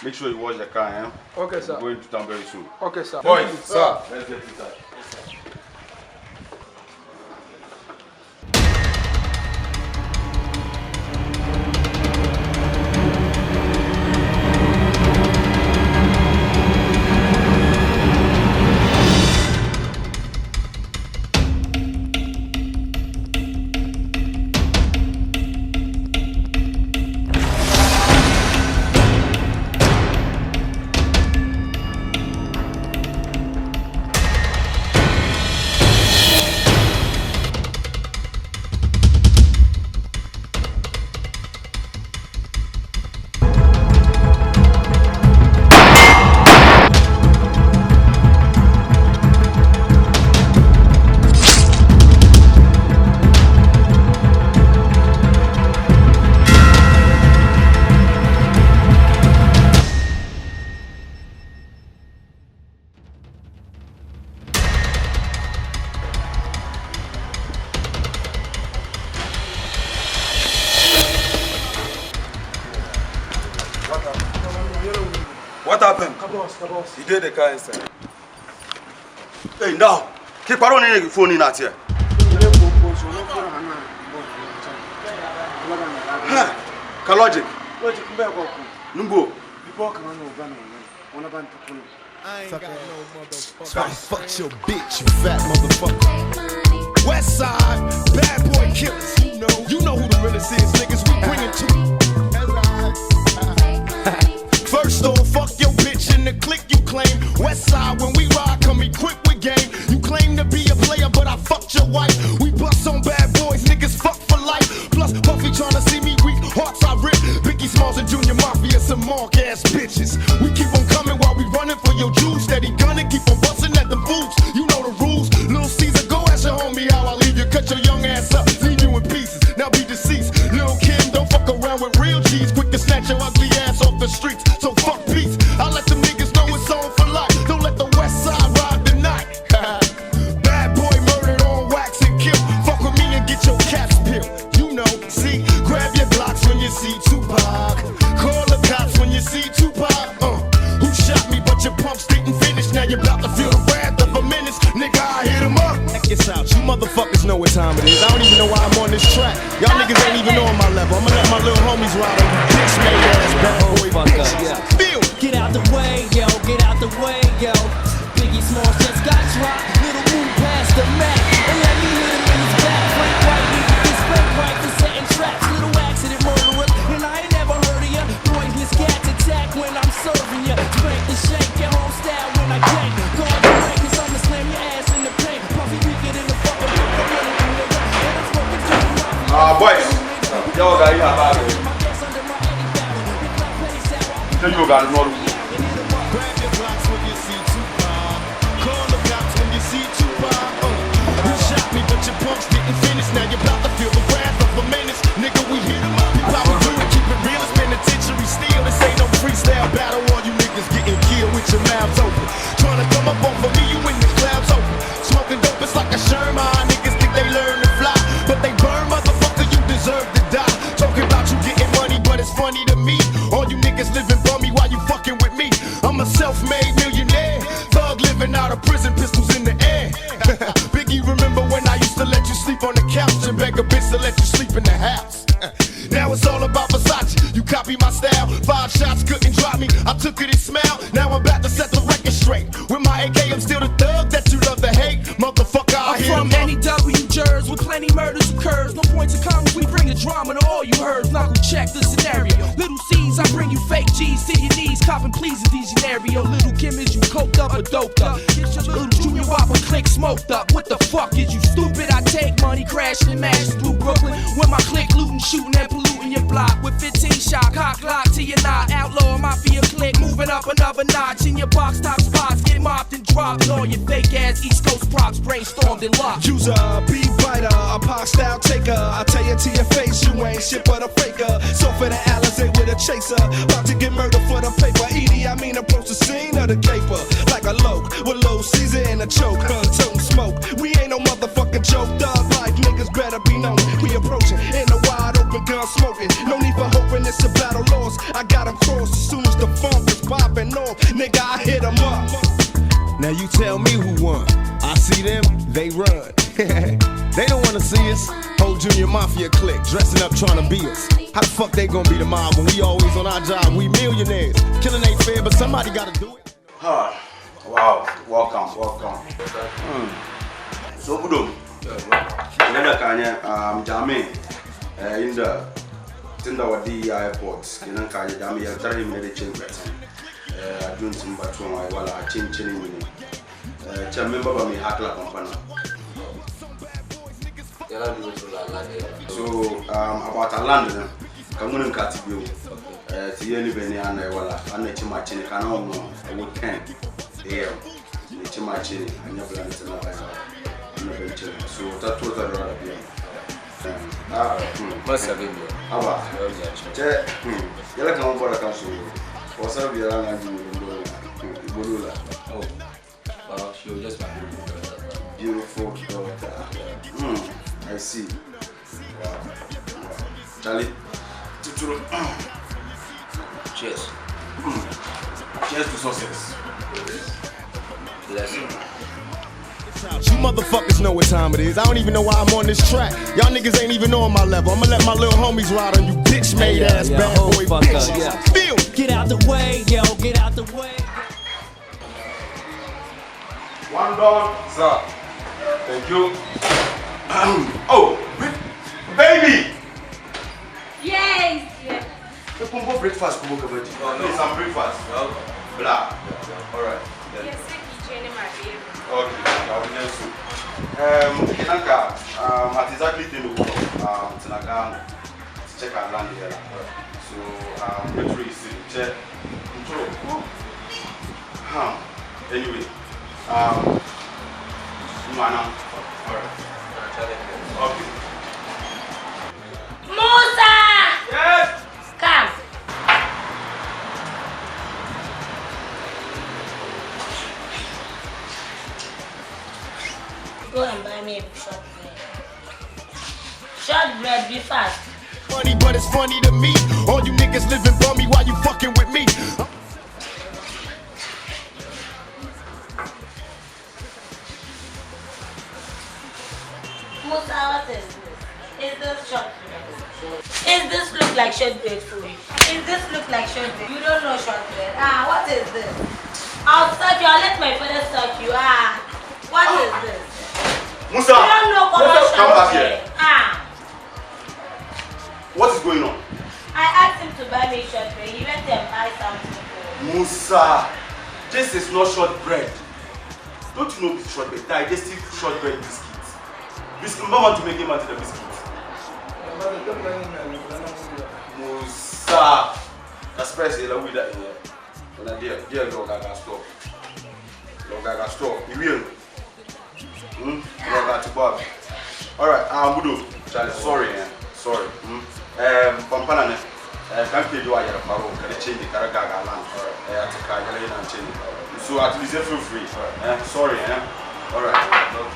Make sure you wash the car, eh? Okay, sir. We're going to town very soon. Okay, sir. Boys, sir. Let's get inside. What happened? Boss. He did the car inside. Hey, now, keep on the phone in at here. Huh? Logic. Logic, Numbo. I fucked your bitch, you fat motherfucker. West side, bad boy killers. You know who the realest is, niggas. We bringin' to. First off, fuck your bitch in the clique you claim. West side, when we ride, come equipped with game. You claim to be a player, but I fucked your wife. We bust on bad boys, niggas fuck for life. Plus, Puffy tryna see me weak, hearts I rip. Biggie Smalls and Junior Mafia, some mark ass bitches. We keep on coming while we running for your juice. Steady gunning, keep on busting at them fools. You know the rules. Little Caesar, go ask your homie how I leave you. Cut your young ass up, leave you in pieces. Now be deceased. Lil' Kim, don't fuck around with real cheese. Quick to snatch your ugly ass off the streets. So fuck peace. I let them niggas know it's on for life. Don't let the West Side ride the night. Bad boy murdered on wax and kill. Fuck with me and get your caps peeled. You know, see, grab your Glocks when you see Tupac. Call the cops when you see Tupac. Who shot me? But your pumps didn't finish. Now you're about to feel the wrath of a menace. Nigga, I hit him up. Check this out. You motherfuckers know what time it is. I don't even know why I'm on this track. Y'all niggas ain't even on my level. I'ma let my little homies ride on you bitch made ass bad boy bitches. Feel. Get out the way, yo. Get out the way, yo. Biggie Smalls just got dropped. Little move past the Mac. And let me hit him in his back. Frank White, this Frank White for setting traps. Little accident murderer. And I ain't never heard of ya. Poisonous cats attack when I'm serving ya. Spank the shake your home style when I gank. Guard the rank, cause I'ma slam your ass in the paint. Puffy weaker than the fucking Boys, y'all got your bag. Tell you got no. Grab your Glocks when you see Tupac. Call the cops when you see Tupac. Who shot me, but your punks didn't finish. Now you're about to feel the wrath of a menace. Nigga, we hit 'em up. How we do it, keep it real. It's penitentiary steel. This ain't no freestyle battle. All you niggas getting killed with your mouths open. Trying to come up off of me, you in the clouds open. Smoking dope, it's like a Sherman. Niggas think they learn to fly, but they burn, motherfucker. You deserve to die. Talking about you getting money, but it's funny to me. All you niggas living bummy, why you fucking with me? I'm a self-made millionaire. Thug living out of prison, pistols in the air. Biggie, remember when I used to let you sleep on the couch and beg a bitch to let you sleep in the house? Now it's all about Versace. You copy my style. 5 shots couldn't drop me. I took it and smiled. Now I'm about to set the record straight. With my AK, I'm still the thug. many murders occurs. No point to come, we bring the drama to all you heard. Knuckle check the scenario. Little C's, I bring you fake G's to your knees. Copping please in these scenario. Little Kim is you coked up or doped up. Get your little junior whopper click smoked up. What the fuck is you stupid? I take money crashing and mashing through Brooklyn. With my click looting, shooting and polluting your block. With 15 shot, cock lock to your knot. Outlaw mafia click, moving up another notch. In your box top spots, get mopped and dropped. All your fake ass East Coast props brainstormed and locked. User, be biter, a pop style taker. I tell you to your face, you ain't shit but a faker. So for the Alizé with a chaser, about to get murdered for the paper. Edie, I mean, approach the scene of the caper like a loke with low Caesar and a choke. Huh, toting smoke. We ain't no motherfucking joke. Thug life, niggas better be known. We approaching in a wide open gun smoking. No need for hoping it's a battle lost. I got 'em crossed as soon as the funk is popping off. Nigga, I hit 'em up. Now you tell me who won. I see them, they run. They don't wanna see us. Whole junior mafia clique dressing up trying to be us. How the fuck they gonna be the mob when we always on our job? We millionaires. Killing ain't fair, but somebody gotta do it. Ah, wow, welcome, welcome. So Budo, nada kanya jami inda tinda wadi airport kenan ka jami ya tarhi me de chen betan. Adun timba tuwa wala a chen chen ni. Cha member ba mi hakla company. So about a land na kamunin ka ti biyo. Ti yeni beni ana wala ana chima chini kana ono ewo 10 am ni chima chini anya bla ni tena ba na ben chini. So ta to ta dora biya. Masa biya. Aba. Che yala kan bora kan so. Wasa biya na ju ndo ibolola. Oh. Well, she was just my beautiful daughter. Beautiful daughter. I see. Wow. Wow. Charlie, tuturu. Cheers. Cheers to success. Bless you. You motherfuckers know what time it is. I don't even know why I'm on this track. Y'all niggas ain't even on my level. I'ma let my little homies ride on you bitch made ass bad boy bitches. Yeah. Feel. Get out the way, yo, get out the way. One dog, sir. Thank you. Oh, baby! Yes, yeah. We can go breakfast, come over. Oh, no. Some breakfast. Okay. Blah. Yeah. All right. Yeah. Yes, my baby. Okay, I'll be there soon. Kinanka, at exactly 10 o'clock, Tinaka, check our land here. So, Petro is in check. Anyway, all right. Okay. Musa! Yes! Come. Go and buy me a shortbread. Shortbread, be fast. Funny, but it's funny to me. All you niggas living bummy while you fucking with me. Musa, what is this? Is this shortbread? Is this look like shortbread for you? Is this look like shortbread? You don't know shortbread. Ah, what is this? I'll suck you. I'll let my father suck you. Ah, what is this? Musa! You don't know Musa, come back here. Ah. What is going on? I asked him to buy me shortbread. He went and buy something for me. Musa, this is not shortbread. Don't you know this shortbread? Digestive shortbread biscuit. Biscuit, Mama want to make him out of the biscuit. Musa, that's press here with that in here. And dear, dear, go gaga stop. Go gaga stop. You will. Go to Bob. All right, Budo. Charlie, sorry, eh? Sorry. Pampana, can't pay you a paro. Can change the Karagaga land? Alright, change. So at least feel free. Sorry, eh? All right.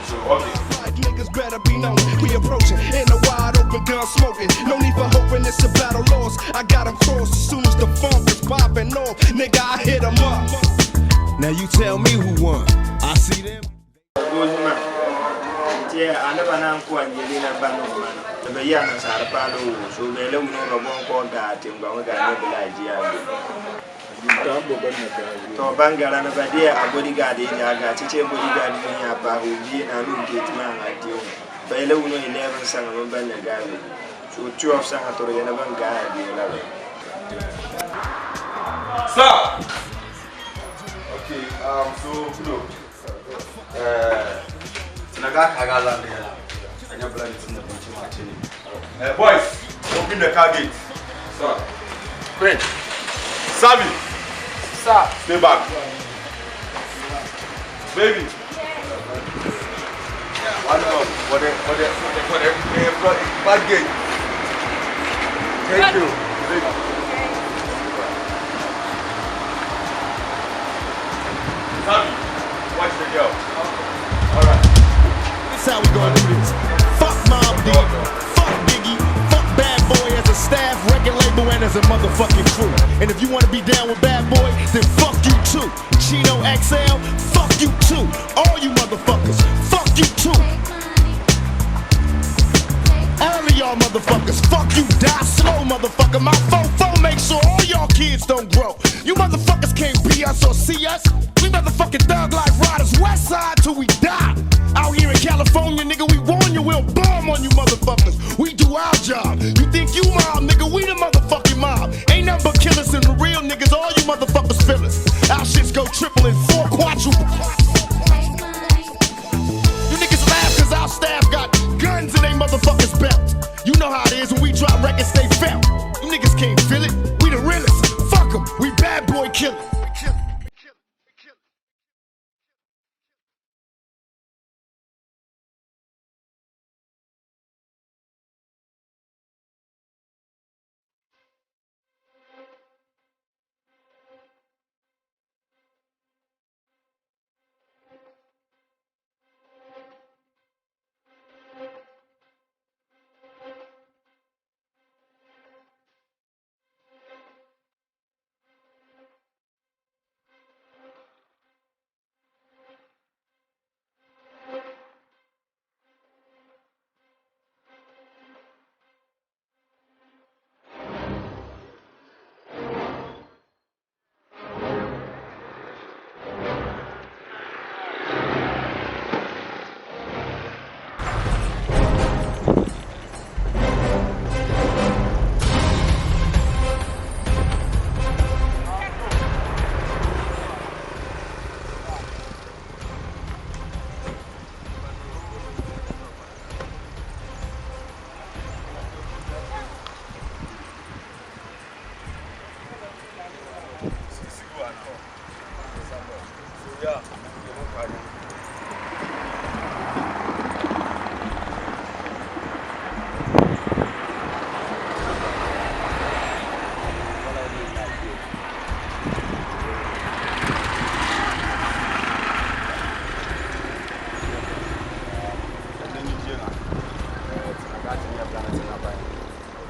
So okay. Niggas better be known. We approaching in a wide open gun smoking. No need for hoping it's a battle lost. I got 'em crossed as soon as the funk is popping off. Nigga, I hit 'em up. Now you tell me who won. I see them. To bangara na badia a bodyguard ya ga chiche bodyguard ni ya ba obi na nu gate man adio. Ba yɛlɛ wuno 11 saŋa bin ban na gaabe. So 12 saŋa to di yɛlɛ ban gaa biɛ la be. Sir! Okay, so, Kudo, Tinaga Kaga land here. Anya blind in the bunch of martini. Boys, open the car gate. Sir. Quick. Sabi. Sir. Stay back. Baby. One up for the back gate. Thank you. Baby. Sabi, watch the girl. All right. This how we gonna do this. Fuck Mobb Deep, fuck Biggie, fuck Bad Boy as a staff, record label, and as a motherfucking crew. And if you wanna be down with Bad Boy, then fuck you too. Chino XL, fuck you too. All you motherfuckers, fuck you too. All of y'all motherfuckers, fuck you, die slow, motherfucker. My fofo makes sure all y'all kids don't grow. You motherfuckers can't be us or see us. We motherfucking thug life riders, west side till we die. Out here in California, nigga, we warn you, we'll bomb on you motherfuckers. We do our job. You think you mob, nigga, we the motherfucking mob. Ain't nothing but killers and the real niggas, all you motherfuckers feel us. Our shits go triple and four quadruple. You niggas laugh cause our staff got guns in they motherfuckers belt. You know how it is when we drop records, they felt. You niggas can't feel it, we the realest. Fuck 'em, we bad boy killers.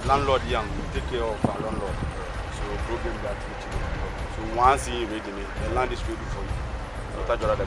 Landlord young, we take care of our landlord. So problem that we so once he ready, the land is ready for you. So that's what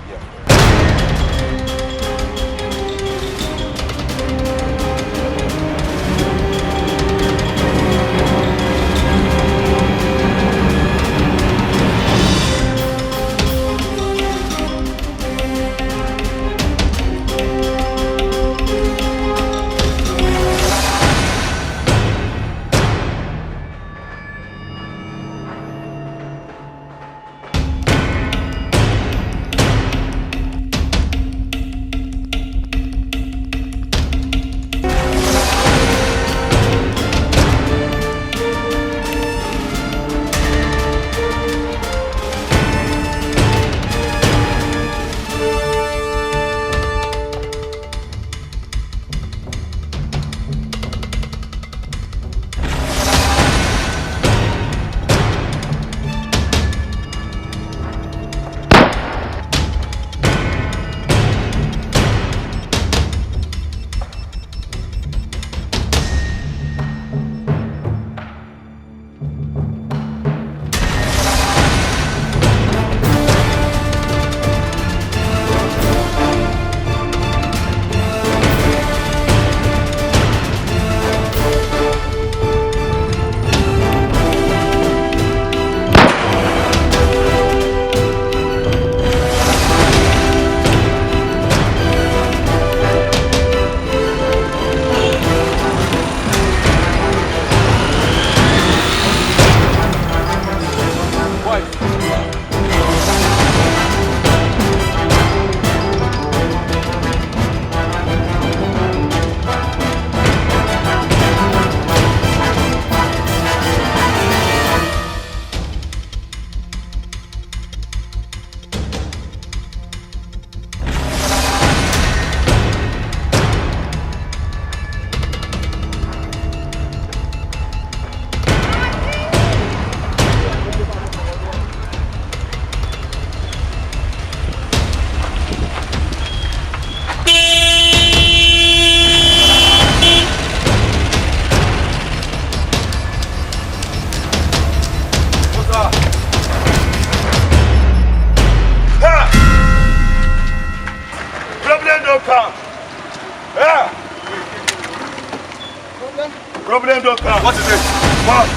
Problem don't come. What is it? What?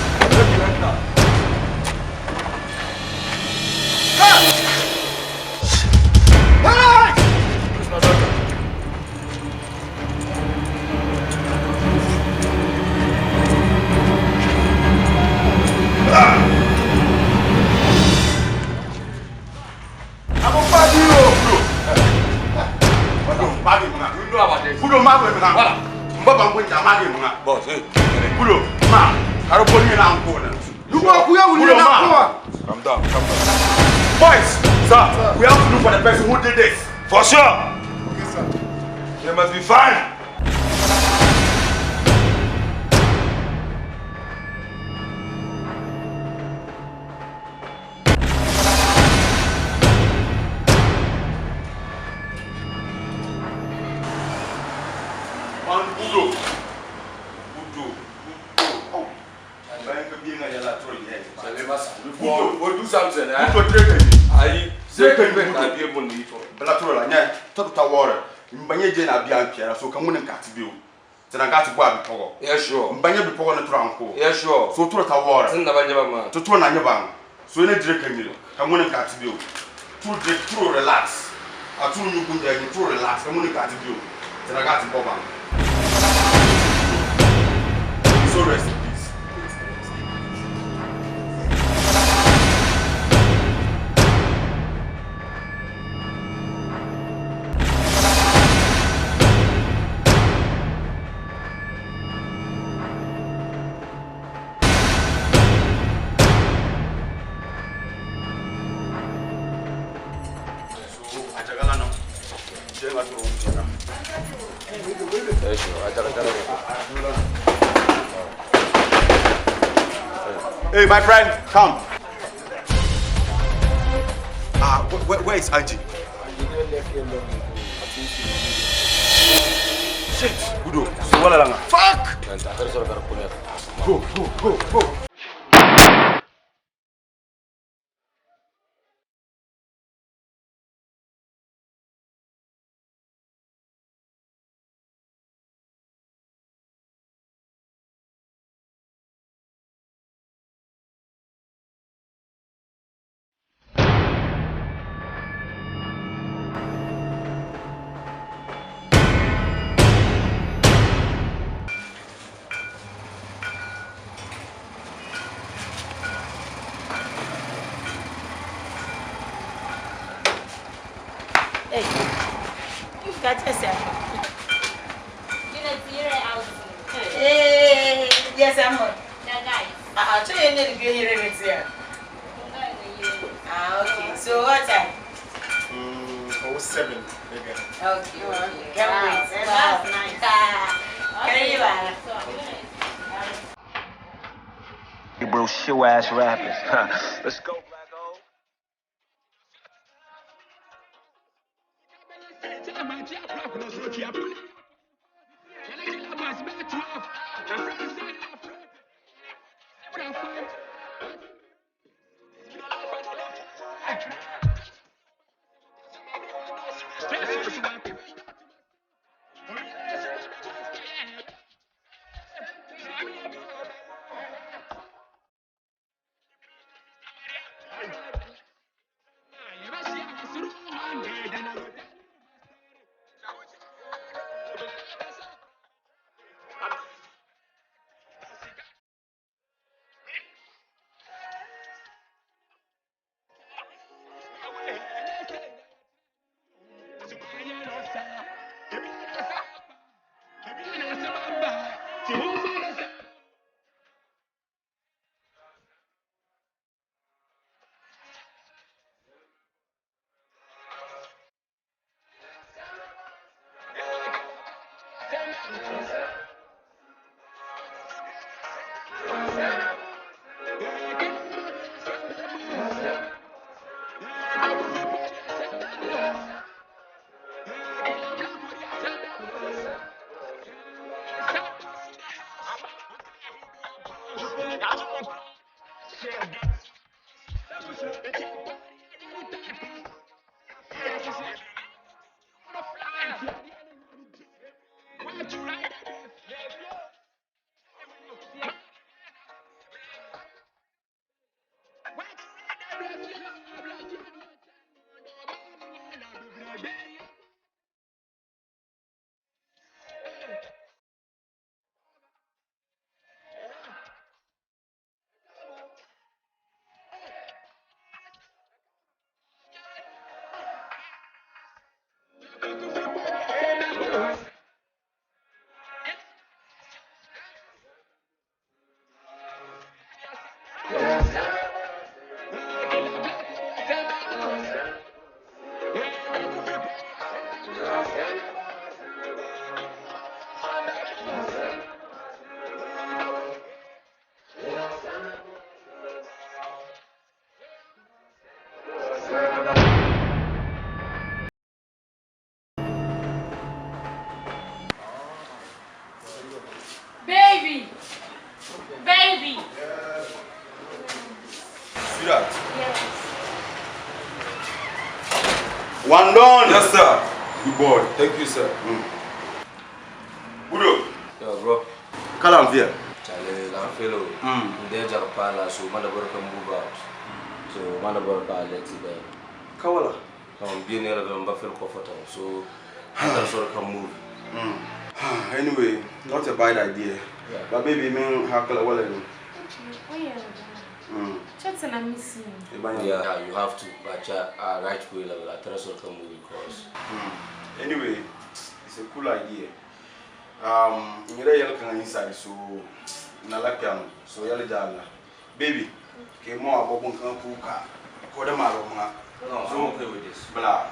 Hey! Where's my daughter? I'm a bad you, bro. You know about this. Budo ma bwe mna. Voilà. Mbaba ngwe jama ge mna. Boss, hey. Budo ma. Karo boni na nko na. Lugo kuya wuli Budo na ma. kowa. Calm down, calm down. Boys, sir, we have to look for the person who did this. For sure. They must be fine. One Budo. Budo. Budo. Oh. We'll do something, eh? Budo treke. Ayi, Treke be Budo. ka bi mun ni to. Bala tro la nya. To ta wore. Mbanye je na bia mpiara so ka mun nkati bi o. Tena nkati bo abi pogo. Yeah, sure. Mbanye bi pogo ne tro anko. Yeah, sure. So tro ta wore. Tin na ba nyaba ma. To tro na nyaba. So ne dire ka nyire. Ka mun nkati bi o. Tro dire tro relax. A tro nyuku nda ni tro relax. Ka mun nkati bi o. Tena nkati bo ba. So rest in peace. So ajagala no. Jenga tro mjana. Yeah, sure. Ajaga ajaga. Hey, my friend, come. Ah, where is Angie? Shit, Budo. So wala langa. Fuck! Go, go, go, go. Hey, you've got yourself. Hey, yes, I'm on. I'll tell you need to be here next year. Ah, okay. So what time? 07 again. Okay, okay. Can't wait. Wow. That's nice. Can you You bro, shoe ass rappers. Let's go. that. Yes. One done. Yes, sir. Good boy. Thank you, sir. Budo. Yo, bro. Kalam here. Chale, I'm fellow. Nde jarpala so mana barka move out. So mana barka let it there. Kawala. Come be near the feel comfortable. So I can sort of move. Anyway, not a bad idea. Yeah. But baby, me hakala wala ni. Okay, Chat and I miss you. Yeah, you have to, but right way level. I try sort of move because. Anyway, it's a cool idea. Ngire yel kan inside so na lapiam so yel jala. Baby, ke mo abobon kan kuka. Ko da malo ma. No, I'm okay with this. Bla.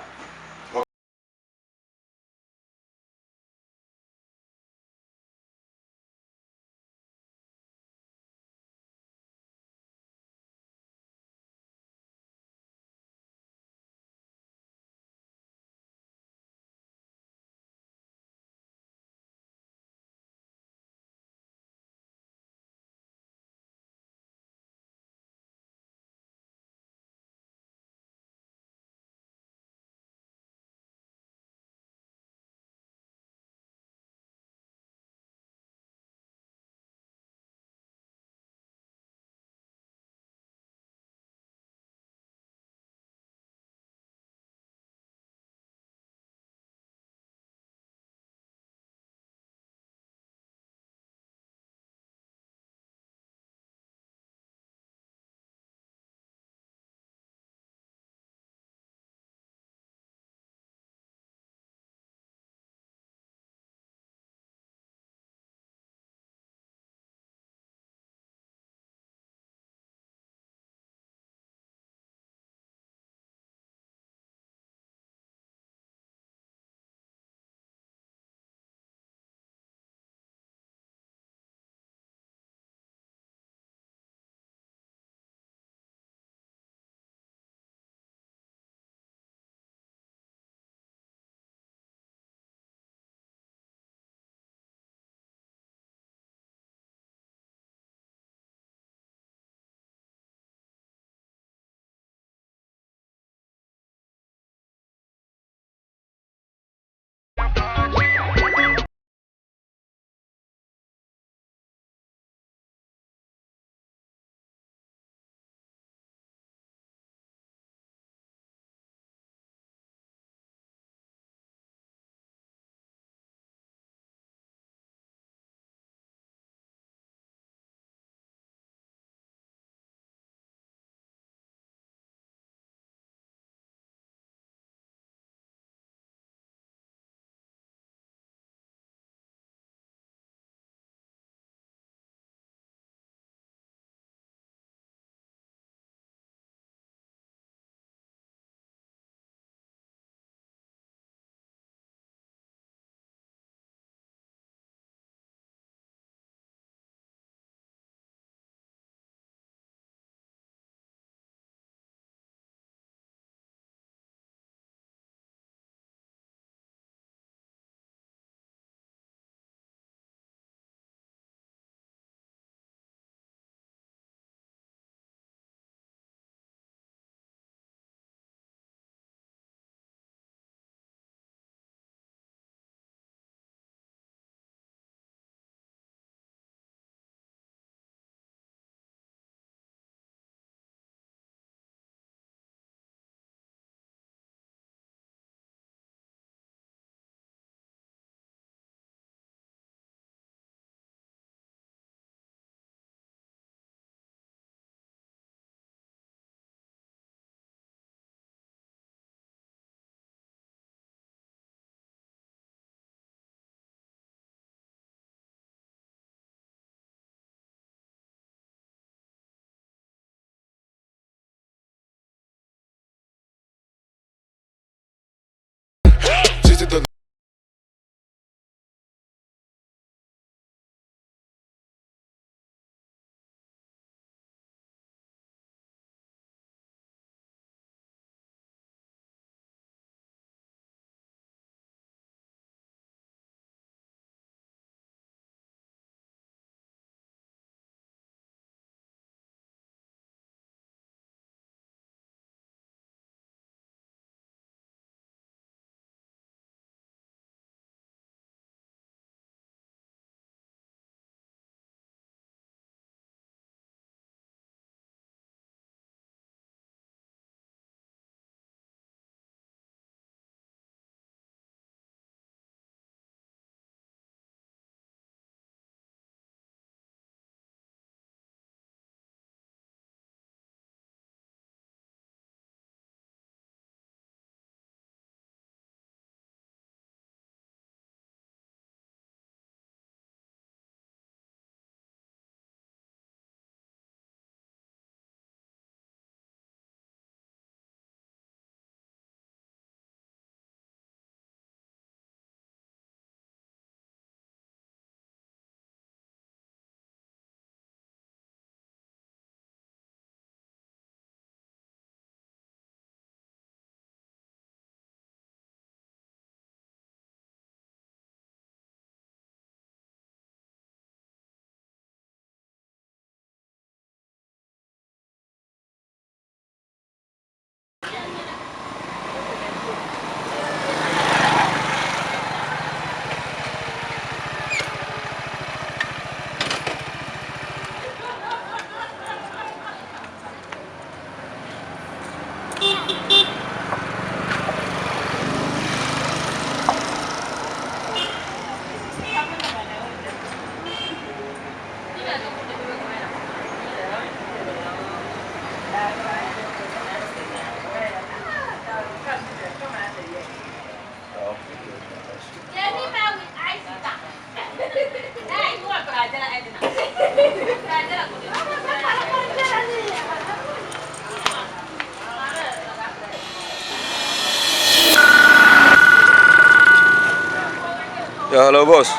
Yeah, hello, boss.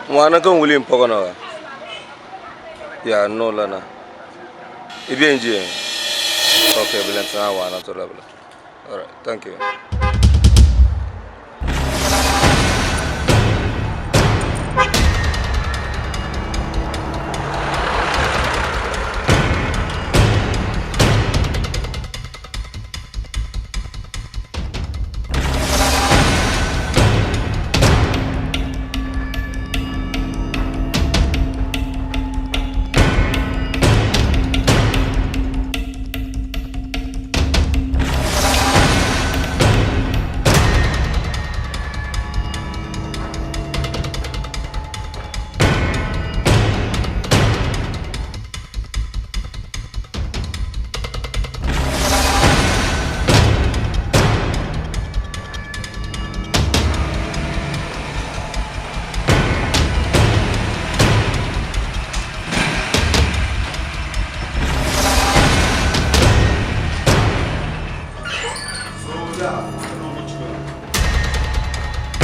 Mwana kan wuli mpɔgɔ na wa? Ya, no lana. Ibi nje. Okay, bilanta wana to labla. All right, thank you.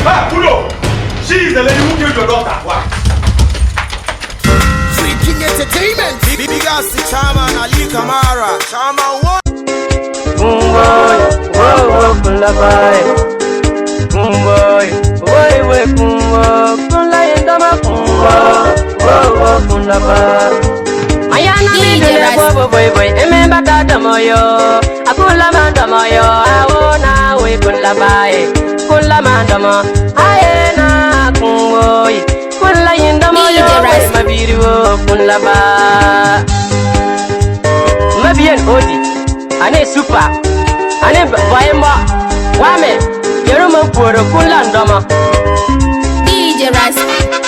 Ah, Kulo! She is the lady who killed your daughter. Why? Freaking entertainment. Big ass Chairman Ali Kamara. Chairman one. Boy, whoa, whoa, kula boy. Boy, woi, woi, kumbo, kula yendama kumbo, whoa, whoa, kula boy. Mayana mi dule bobo boy boy, eme bata moyo, akula mando moyo, awona we kula boy, kula mando mo, aye na kumbo, kula yendama yo, mabiru kula ba. Mabien odi, ane super, ane boyemba, wame, yeruma poro kula ndoma. DJ Ras.